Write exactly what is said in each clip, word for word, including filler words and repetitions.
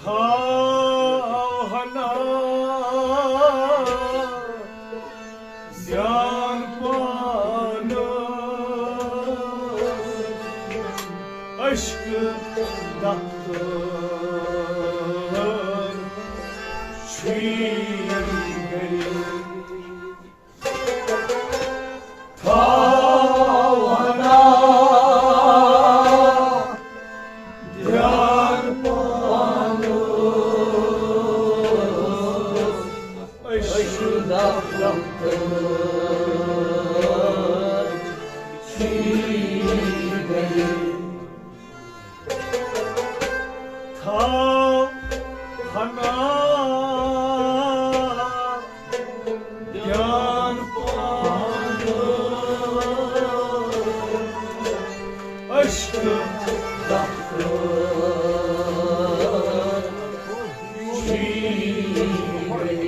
تھاو ہنا زیان پانس، عشق دفتر چھی گئی۔ تھاو ہنا دیان پانس، عشق دفتر چھی گئی۔ تھاو ہنا دیان پانس، عشق دفتر چھی گئی۔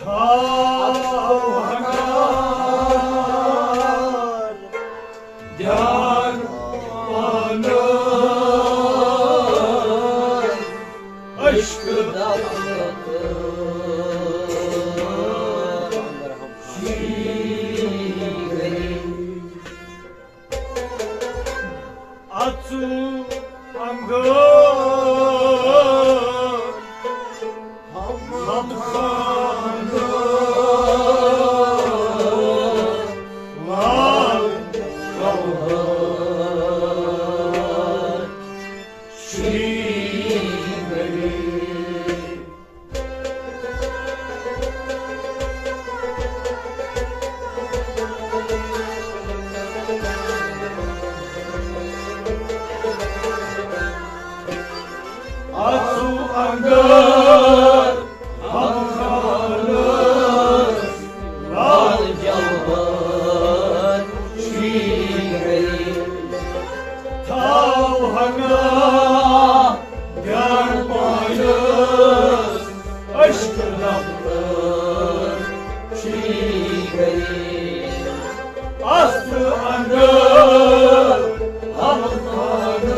تھاو ہنا دیان پانس، عشق دفتر چھی گئی۔ اژو انگار ہم خانہ لال گوہر چھی گئی۔ اژو انگار ہم خانہ لال گوہر چھی گئی۔ تھاو ہنا دیان پانس، عشق دفتر چھی گئی۔ اژو انگار ہم خانہ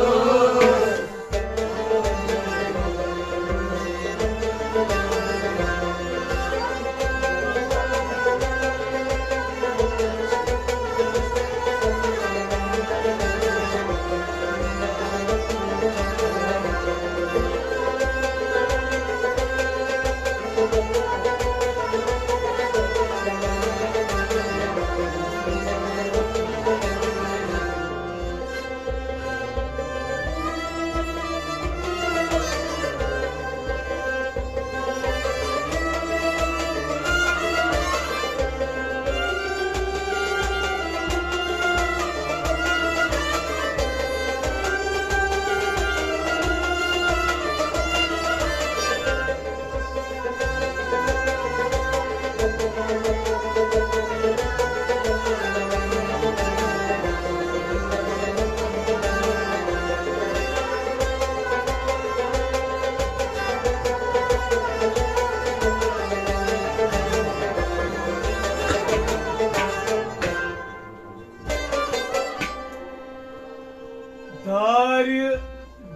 دارِ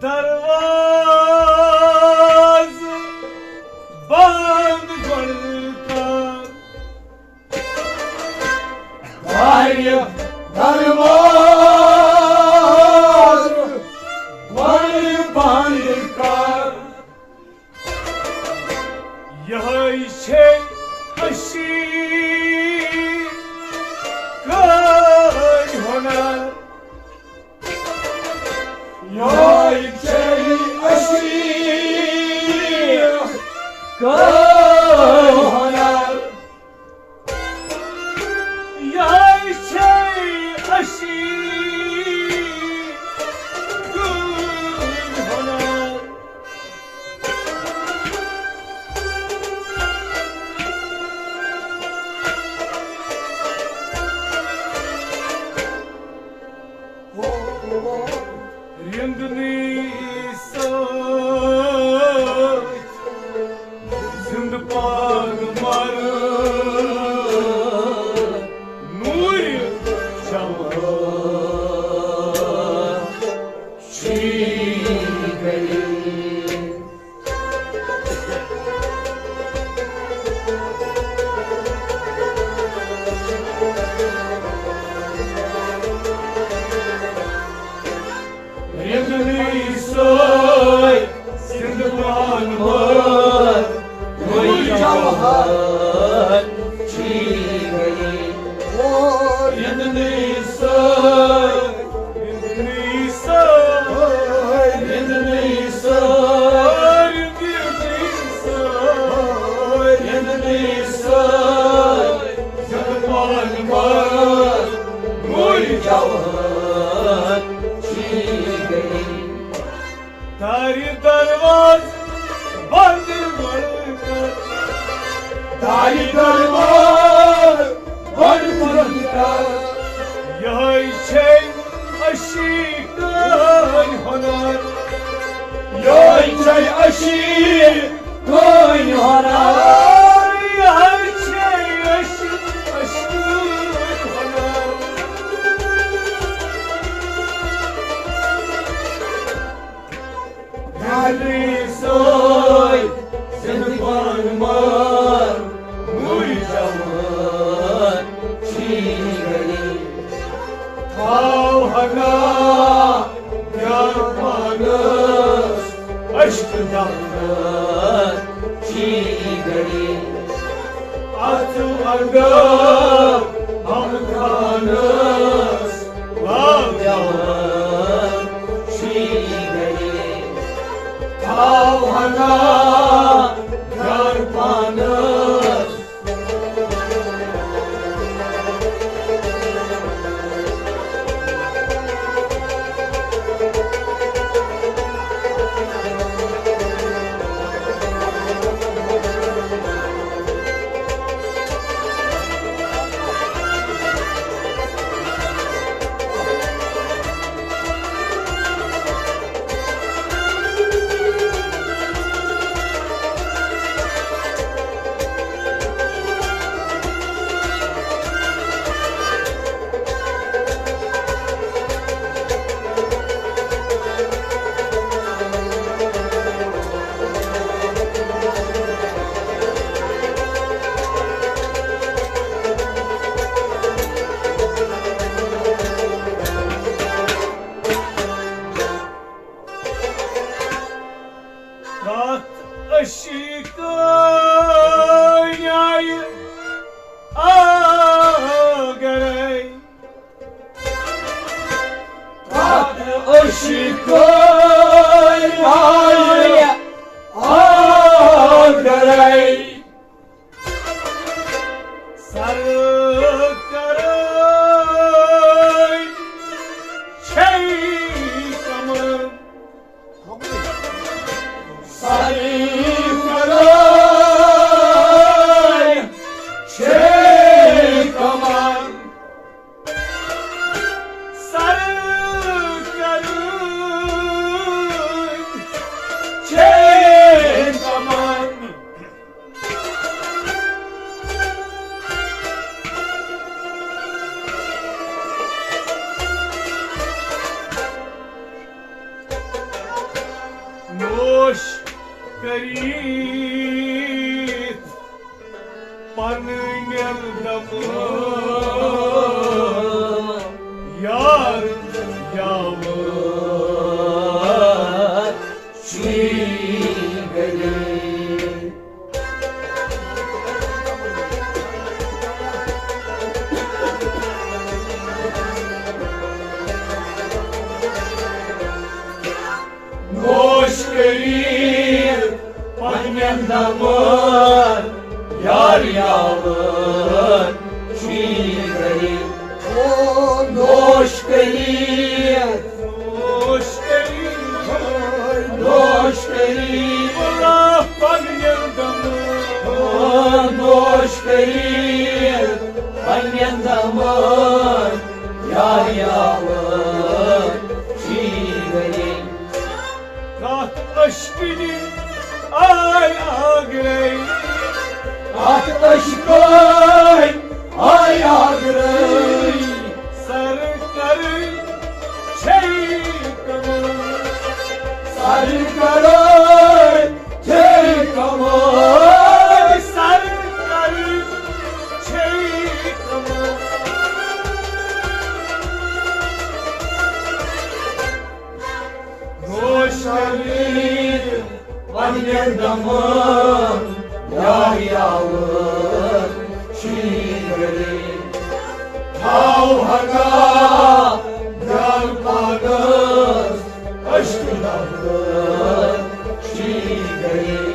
دروازٕ بنٛد گۄڈٕ کر۔ دارِ دروازٕ گۄڈٕ بنٛد کر۔ یہے چھے اشی کٲج ہُنر۔ یہے چھے اشی کٲج ہُنر۔ یہے چھے اشی کٲج ہُنر۔ رندنی سۭتۍ زندٕ پاگ مر نوٗرِ جوہر۔ دارِ درواز بند گۄڈٕ کر۔ دارِ درواز بند گۄڈٕ کر۔ یِہوٚے چھے عشیٖقٲنۍ ہُنر۔ یِہوٚے چھے عشیٖق کٲنۍ ہنا۔ یہر چھے عشق، عشق ہنا۔ گری سوی زندگان مار، نوری جوان چی گری۔ تھاو ہنا پیار پانس، عشق دفتر چی گری۔ اتھ اندر ہم خانس، لاو جوان چی گری۔ تھاو ہنا پیار پانس، کتھ عشیقٲنۍ آیہِ آگرے۔ کتھ عشیقٲنۍ آیہِ آگرے۔ سر کرٕنۍ چھے کمن۔ سر کرٕنۍ چھے کمن۔ سر کرٕنۍ چھے کمن۔ نوش کٔرِتھ پنٕنٮ۪ن دمن یار یاور چھی گلی۔ نوش کٔرِتھ پننٮ۪ن دمن یار یاور چھی گلی۔ او نوش کٔرِتھ، نوش کٔرِتھ، نوش کٔرِتھ۔ اللہ پننٮ۪ن دمن۔ او نوش کٔرِتھ پننٮ۪ن دمن یار یاور چھی گلی۔ کتھ عشقٕنۍ آے آگرے۔ کتھ عشقٕنۍ آے آگرے۔ سر کرٕنۍ چھے کمن۔ سر کرٕنۍ چھے کمن۔ سر کرٕنۍ چھے کمن۔ نوش کٔرِتھ پننٮ۪ن دمن یار یاور چھی گلی۔ تھاو ہنا دیان پانس، عشق دفتر چھی گلی۔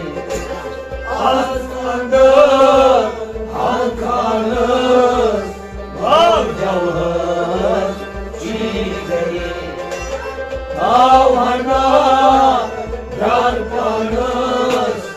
اتھ اندر ہم خانس، لاو جوہر چھی گلی۔ آو ہنا یار پانس۔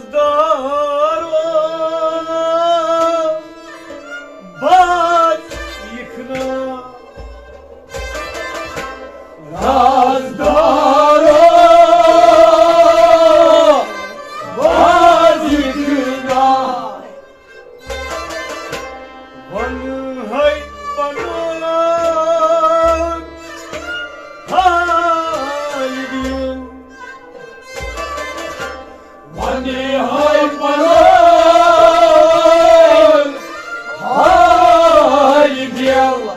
رازدارو، باز یِکھ نا۔ رازدارو، باز یِکھ نا۔ وَن ہے پَنُن حال دِل۔ وَن ہے پَنُن حال دِل۔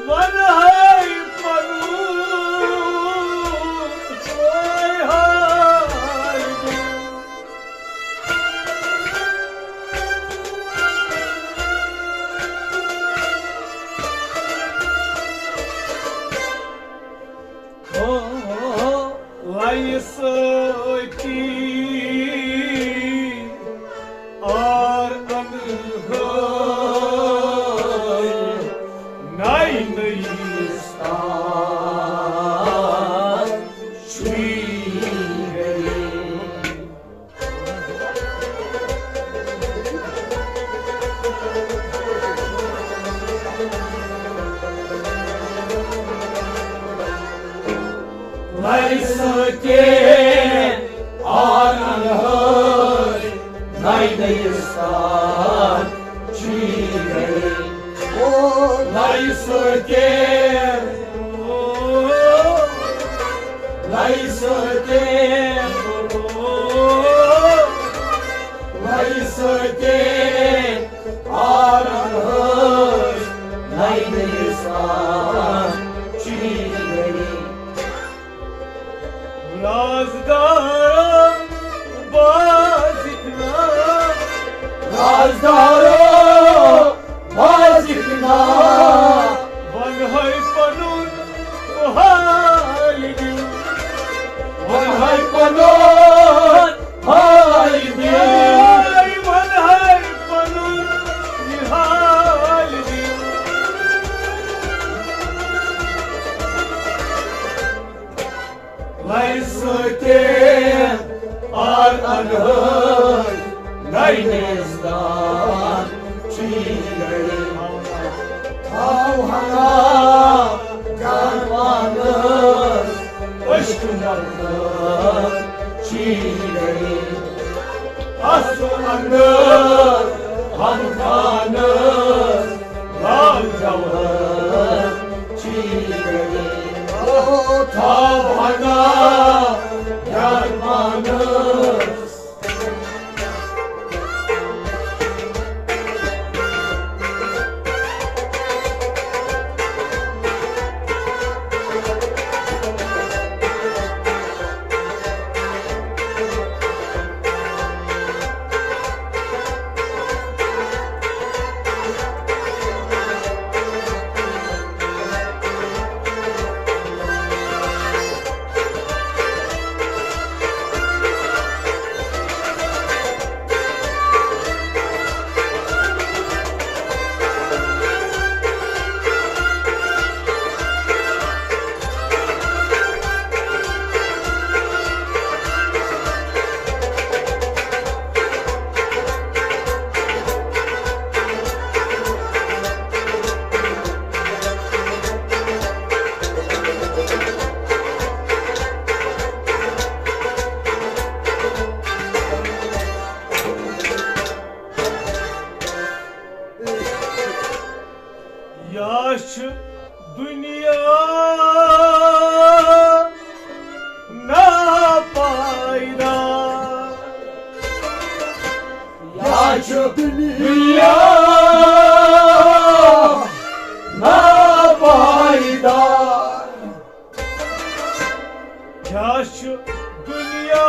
وَن ہے پَنُن حال دِل۔ لَیہِ سۭتی آر اَنہٕ ہٲے نَے نٔیِس تار چھُے گَرے۔ لَیہِ سۭتۍ آنن ہٲے، نَے نٔیِس تار چھُے گَرے۔ او لَیہِ سۭتۍ، لَیہِ سۭتۍ، لَیہِ سۭتۍ آرن ہٲے، نَے نٔیِس تار چھُے گَرے۔ رازدارو، بازِک نا۔ رازدارو، بازِک نا۔ وَن ہے پَنُن حال دِل۔ وَن ہے پَنُن حال دِل۔ وَن ہے پَنُن حال دِل۔ لَیہِ سۭتۍ آر اَنہٕ ہٲے، نَے نٔیِس تار چھُے گَرے۔ تھاو ہنا جان پانس، عشق مقدار چھُے گَرے۔ اصل اندر ہم خانس، لال جوہر چھُے گَرے۔ او تھاو ہنا جان پانس۔ چھُ دُنیا ناپایدار۔ یا چھُ دُنیا ناپایدار۔ یا چھُ دُنیا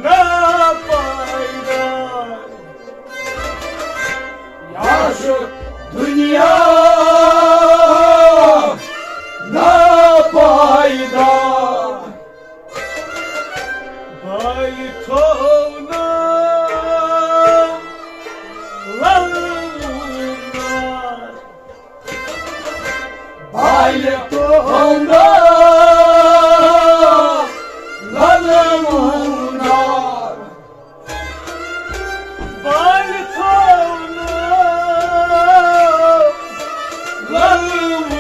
ناپایدار۔ یا چھُ دُنیا ناپایدار۔ بالہِ تھوو نہٕ للہٕ نار۔ بالہِ تھوو نہٕ للہٕ نار۔ بالہِ تھوو نہٕ للہٕ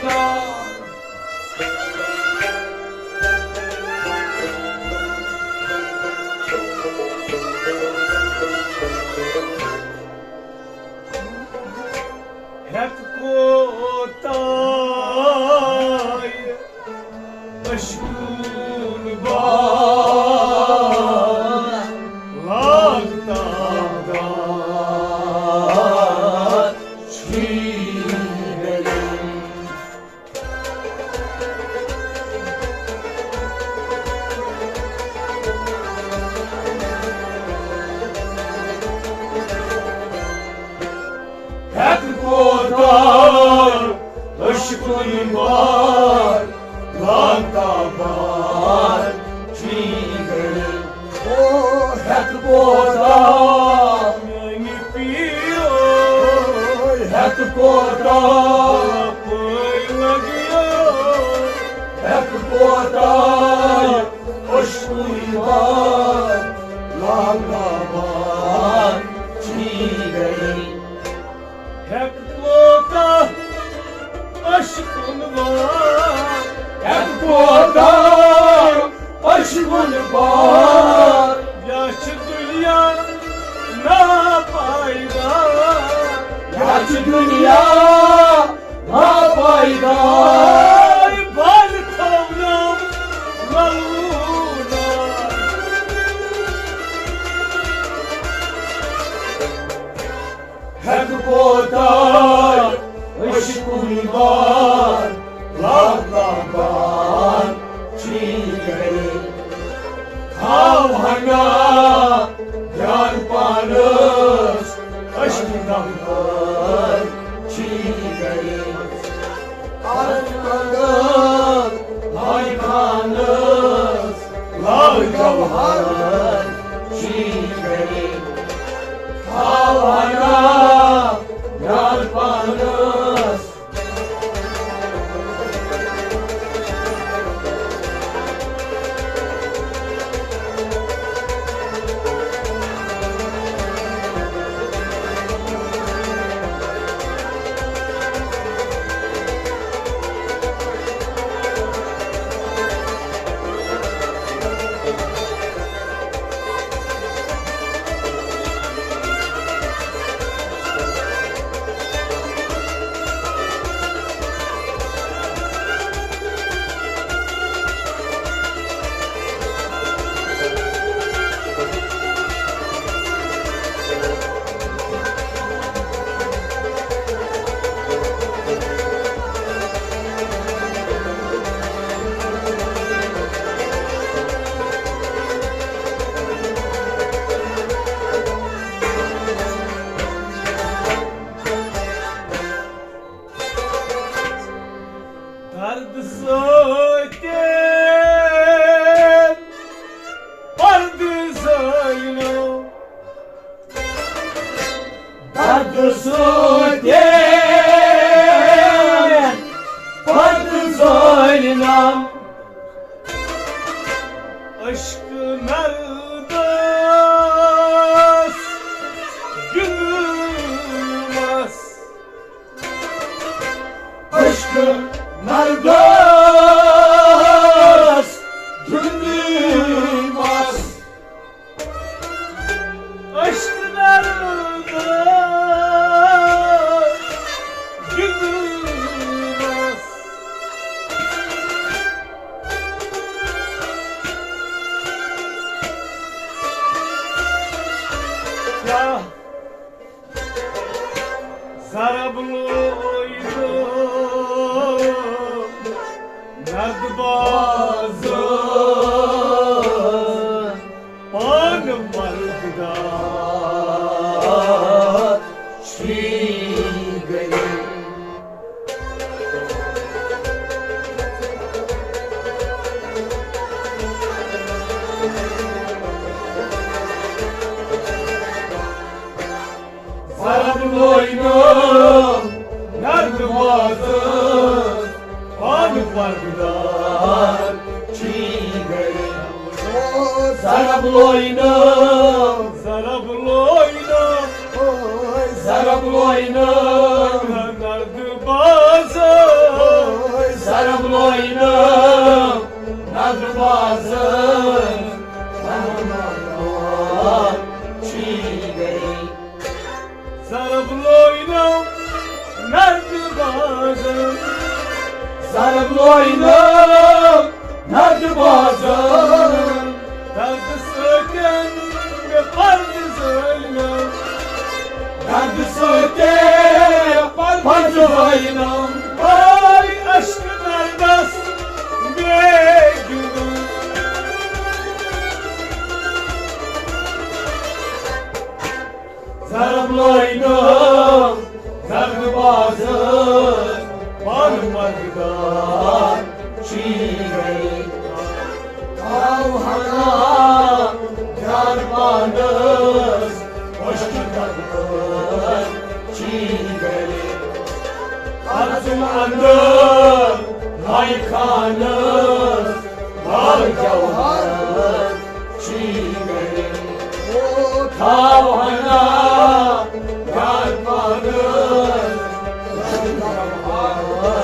نار۔ ہیٚتھ کوتاہ عشقُن بار لاگتا دار چھی گلی۔ ہیٚتھ کوتاہ عشقُن بار لاگتا بار چھی گلی۔ او ہیٚتھ کوتاہ میانہِ پیرو، ہیٚتھ کوتاہ پٲے لگیو، ہیٚتھ کوتاہ عشقُن بار لاگتا بار چھی گلی۔ ہیٚتھ کوتاہ عشقُن بار، ہیٚتھ کوتاہ عشقُن بار۔ یا چھُ دُنیا ناپایدار، یا چھُ دُنیا ناپایدار۔ بالہِ تھوو نہٕ للہٕ نار۔ ہیٚتھ کوتاہ عشقُن بار لاگتا بار چھی گلی۔ تھاو ہنا دیان پانس عشق نمبر چھی گلی۔ عرض منگل ہائی خانس لال جوہر چھی گلی۔ تھاو ہنا دیان پانس۔ درد سۭتۍ پردٕ زٲلِنو۔ درد سۭتۍ پردٕ زٲلِنم۔ عشق نردس گِنٛدمس۔ عشق نردس گِنٛدمس۔ عشق نردس ضرب لوینم نردبازن، پانہٕ مردگار چھی گٔیے۔ ضرب لوینم نردبازن، پانہٕ مردگار چھی گٔیے۔ ضرب لوینم، ضرب لوینم، ضرب لوینم نردبازن، ضرب لوینم نردبازن، پانہٕ مردگار چھی گٔیے۔ ضرب لوینم نردبازن، ضرب لوینم نردبازن، دردٕ سۭتۍ مےٚ پردٕ زٲلِم، دردٕ سۭتۍ پردٕ زٲلِم، پاے اشکہٕ نردس مےٚ گِنٛدُن۔ ضرب لوینم نردبازن، پانہٕ مردگار چھی گٔیے۔ آو ہنا یار پانس، خۄشک دردن چھی گٔیے۔ اژُم اندر ہاے خانس، لال جوہر چھی گٔیے۔ او تھاو ہنا یار پانس، لال جوہر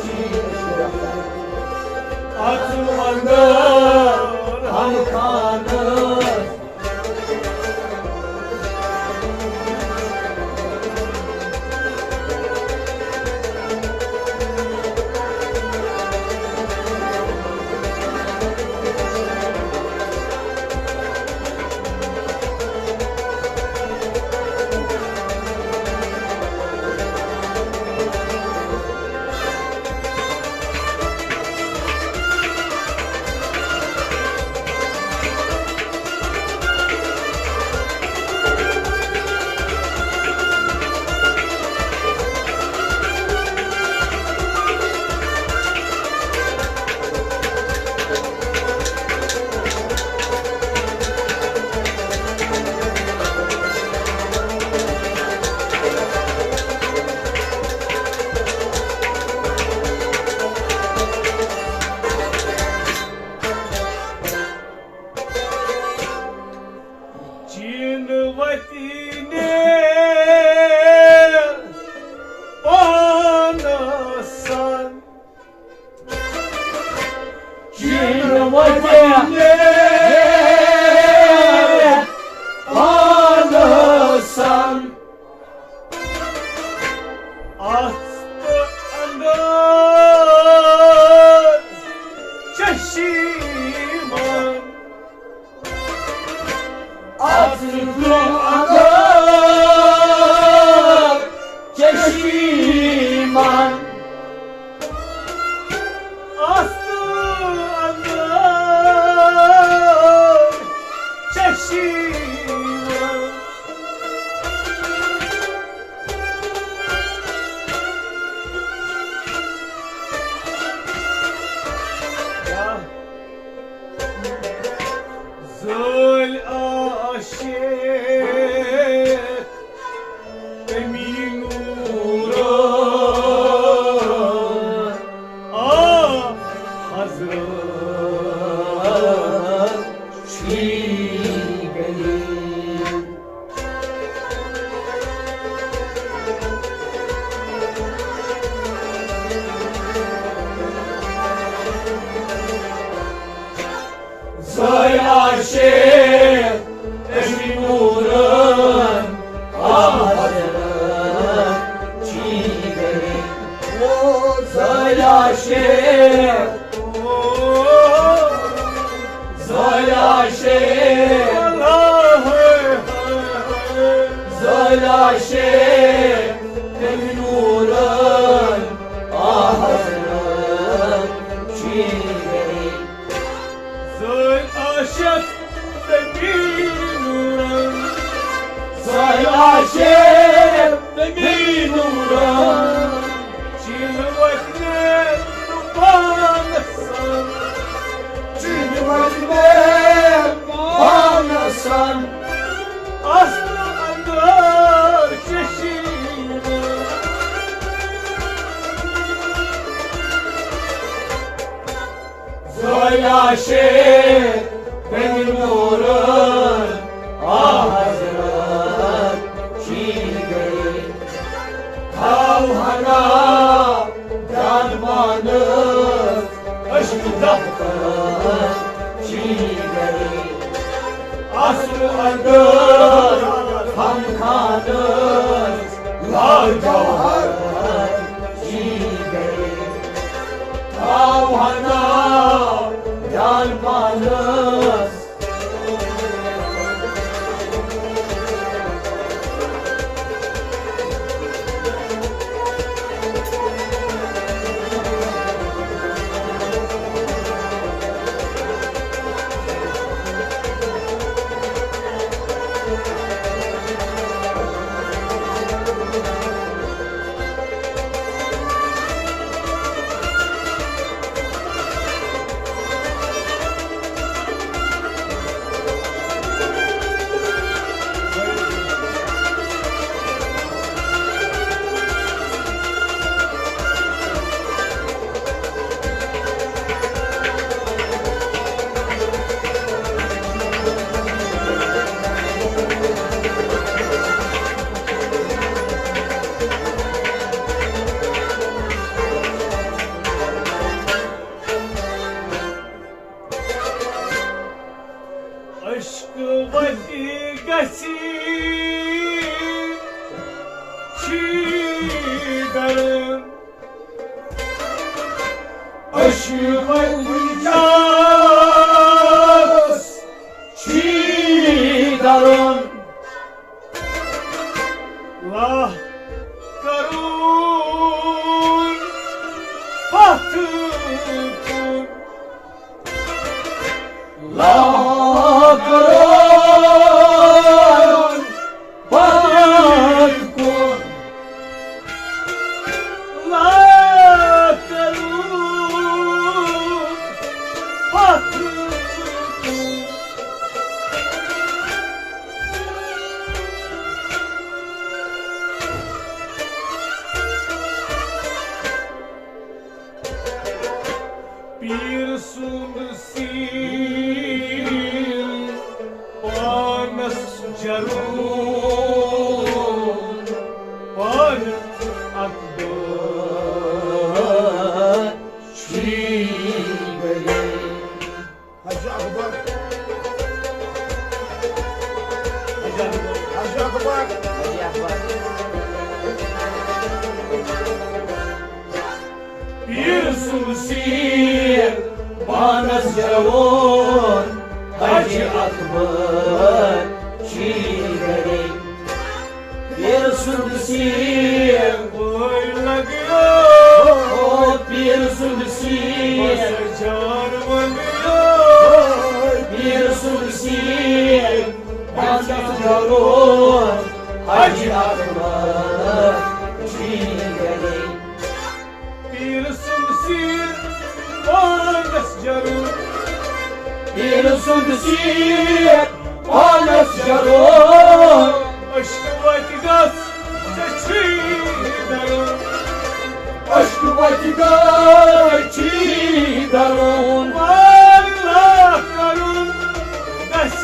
چھی گٔیے۔ اژُم اندر ہاے خانس، چین وتی نے پانسن۔ چین وتی نے پانسن۔ آست اندر چشیمن۔ آست اندر چشیمن۔ آست اندر چشیمن۔ زٲلۍ عاشق تٔمی نوٗرن، آ حضرت چھی گٔیے۔ زٲلۍ عاشق تٔمی نوٗرن، آ حضرت چھی گٔیے۔ او زٲلۍ عاشق، زٲلۍ عاشق، زٲلۍ عاشق شیر بن نورن، آ حضرت چی گئی۔ تھاو ہنا جان پانس، عشق دفتر چی گئی۔ اصل اندر ہم خانس، لاجوہر چی گئی۔ تھاو ہنا جان پانس۔ عشق وتی گسی چی درون۔ عشق وتی گس چی درون۔ لا کرون پتھ کن۔ لا کرون پتھ کن۔ لا کرون پتھ کن۔ پیر سُنٛد سیٖل پانس جرون، پانس اکبر چھی گلے۔ حاجی اکبر۔ حاجی اکبر۔ حاجی اکبر۔ حاجی اکبر۔ پیر سُنٛد سیٖل پانس جرون، حاجی اکبر چھی گلے۔ پیر سُنٛد سیٖل وٲے لگیو۔ او پیر سُنٛد سیٖل۔ بس جان منگیو۔ پیر سُنٛد سیٖل پانس جرون، حاجی اکبر چھی گلے۔ پیر سُنٛد سیٖل پانس جرون۔ پیر سُنٛد سیٖل پانس جرون۔ عشق وتہِ گس ژےٚ چھی درون۔ عشق وتہِ گس چھی درون۔ واریاہ کرُن گژھِ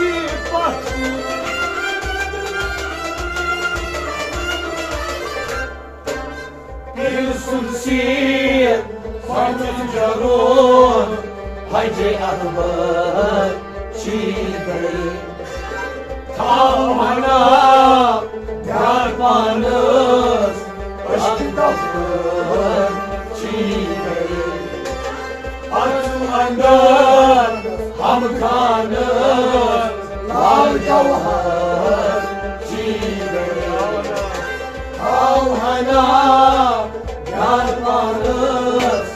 پتھ کُن۔ پیر سُنٛد سیٖل پانس جرون، حاجی اکبر چھی گلے۔ تھاو ہنا دیان پانس، عشق دفتر چھی گلے۔ اتھ اندر ہم خانس، لال جوہر چھی گلے۔ تھاو ہنا دیان پانس۔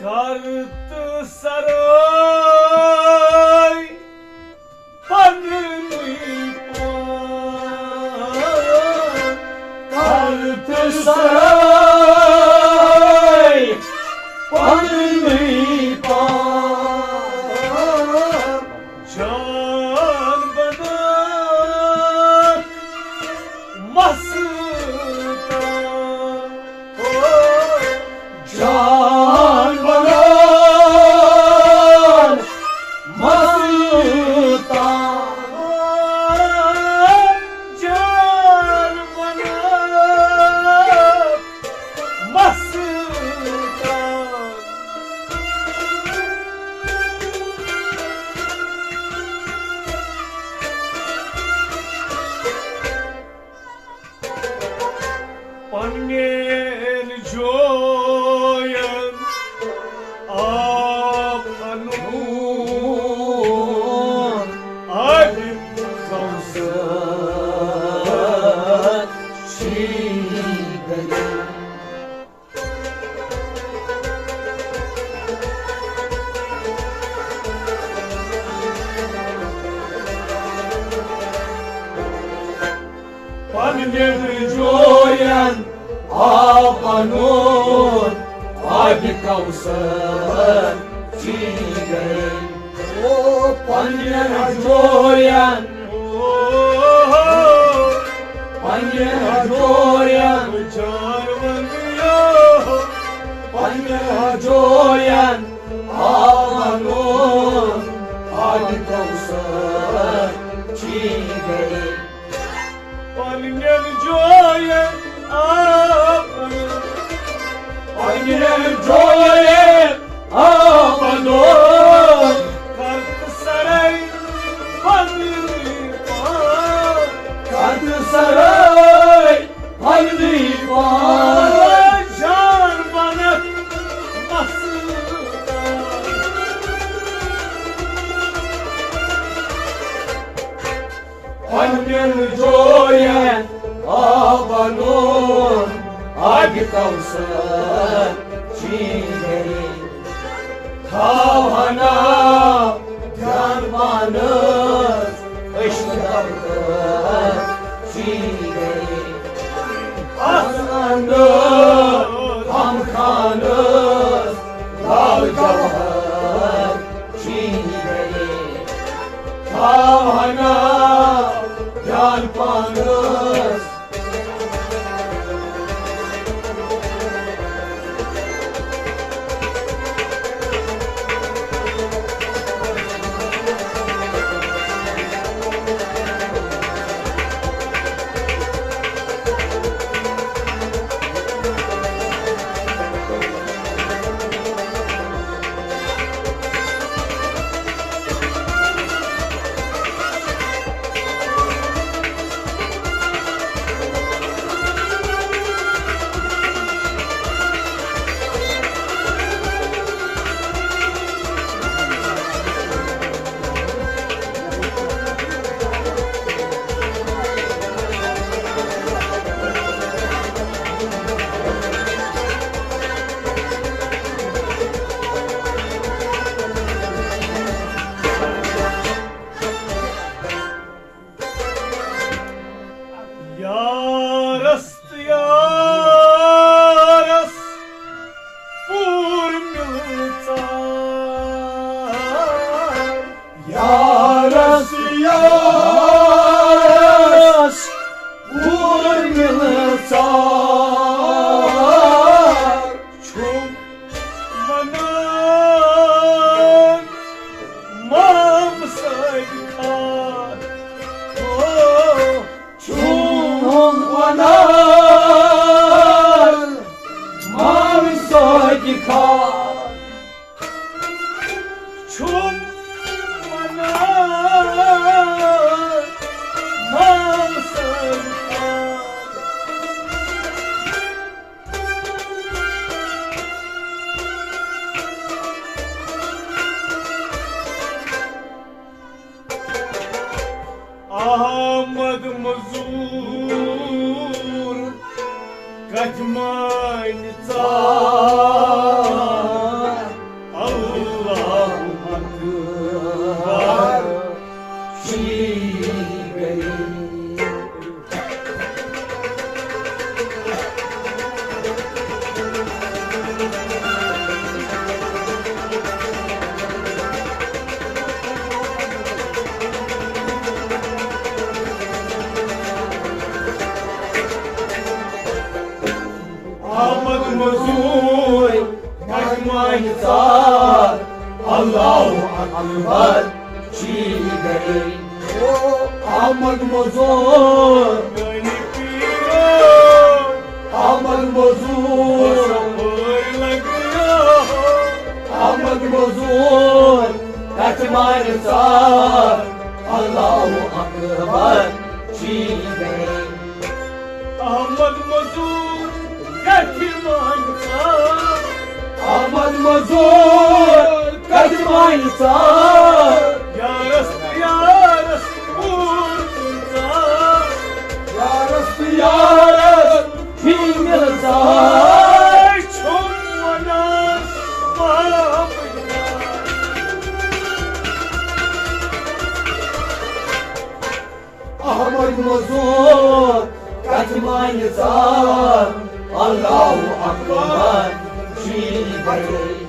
کر تہٕ سرٲے پننُے پان۔ کر تہٕ سرٲے پننُے پان۔ جان بناو مستان۔ جان بنان مستان۔ جان بنان مستان۔ پننٮ۪ن جوین آب انُن، آبِ کوثر چھی گلی۔ پننٮ۪ن جوین آب انُن، آبِ کوثر چھی گلی۔ او پننٮ۪ن جوین، او پننٮ۪ن جوین، پننٮ۪ن جوین آب انُن، آبِ کوثر چھی گلی۔ پننٮ۪ن جوین آب انُن، پننٮ۪ن جوین آب انُن۔ کر تہٕ سرٲے پننُے پان۔ کر تہٕ سرٲے پننُے پان۔ جان بنان مستان۔ پننٮ۪ن جوین آب انُن، آبِ کوثر چھی گلی۔ تھاوہنا دھیان پانس، عشق دولت چھی گلی۔ آسان غم خانس، لال جوہر چھی گلی۔ تھاوہنا دھیان پانس۔ یارس تہٕ یارس پوٗرٕ مِلہٕ ژار۔ یارس تہٕ یارس پوٗرٕ مِلہٕ ژار۔ چھُم ونان مام سۭتۍ کھار۔ او، چھُم ونان مام سۭتۍ کھار۔ چھُم ونان مام سۭتۍ کھار۔ احمد مزور کتھ مانہِ ژار۔ ژار، اللہ اکبر چھی گئی۔ او احمد مزور، میانہِ پیرو، احمد مزور، صفٲیی لگیا۔ احمد مزور، کتھ مانہِ ژار، اللہ اکبر چھی گئی۔ احمد مزور، کتھ مانہِ ژار۔ احمد مزور، کتھ مانہِ ژار۔ یارس تہٕ یارس کوٗر ژار۔ یارس تہٕ یارس فیٖمیل ژار۔ اے چھُم ونان محبت۔ احمد مزور، کتھ مانہِ ژار، اللہ اکبر چھی گئی۔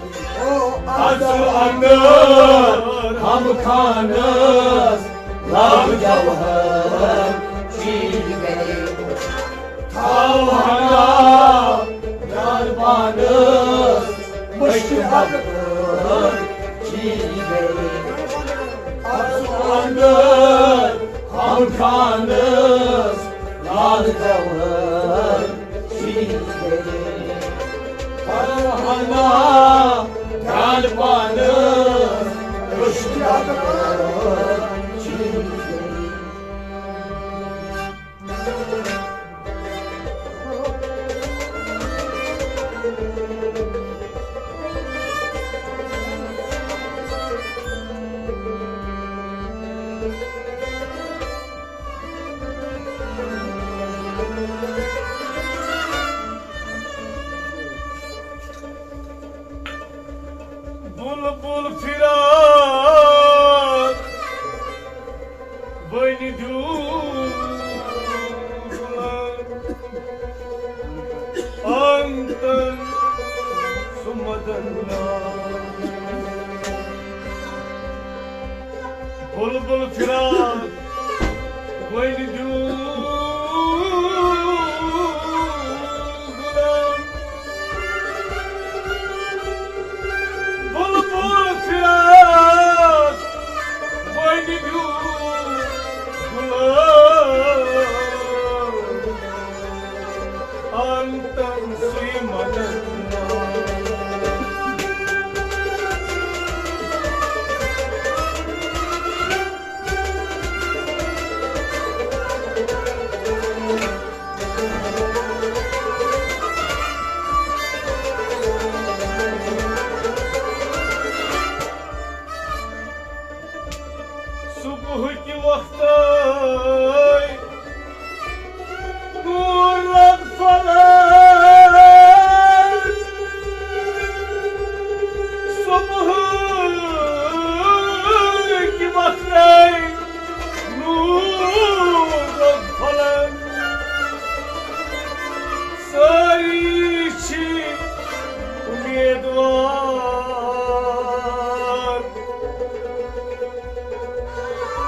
از اندر ہم خانس لال جوہر چھی گئی۔ تھاو ہنا یار پانس مشکل چھی گئی۔ از اندر ہم خانس لال جوہر چھی گئی۔ فرحانہ جان پانس رشتہ چھی گئی۔ بلبل فراق بنہِ دیوٗ غلام۔ انتن سُہ مدن لال۔ بلبل فراق وۄنۍ دیوٗ غلام۔ بلبل فراق وۄنۍ دیوٗ غلام۔ انتن سُے مدن لال۔ صبحٕکہِ وقتَے نوٗر لب پھۄلان۔ صبحٕکہِ وقتَے نوٗر لب پھۄلان۔ سٲری چھِ اُمیدوار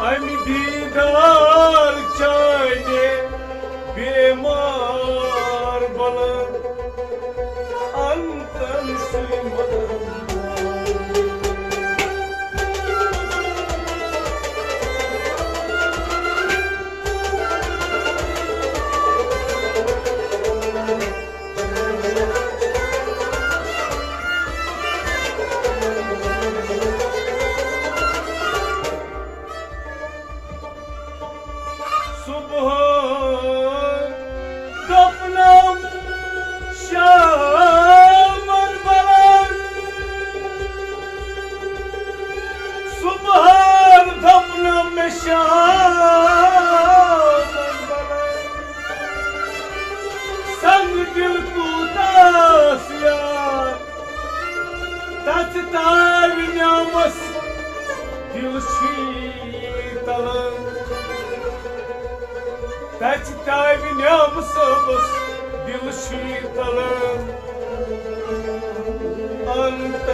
اَمہِ دیٖدار چانہِ بیمار بلن انتن سُے مدن۔ صبحٲے دپنم شامن بلن، صبحٲے دپنم مےٚ شامن بلن، سنگ دل کوٗتاہ یار۔ تتھ تاوِ نیامس دل چھی تلان۔ تتھ تاوِ نیام صٲبس دل چھی تلان۔ انت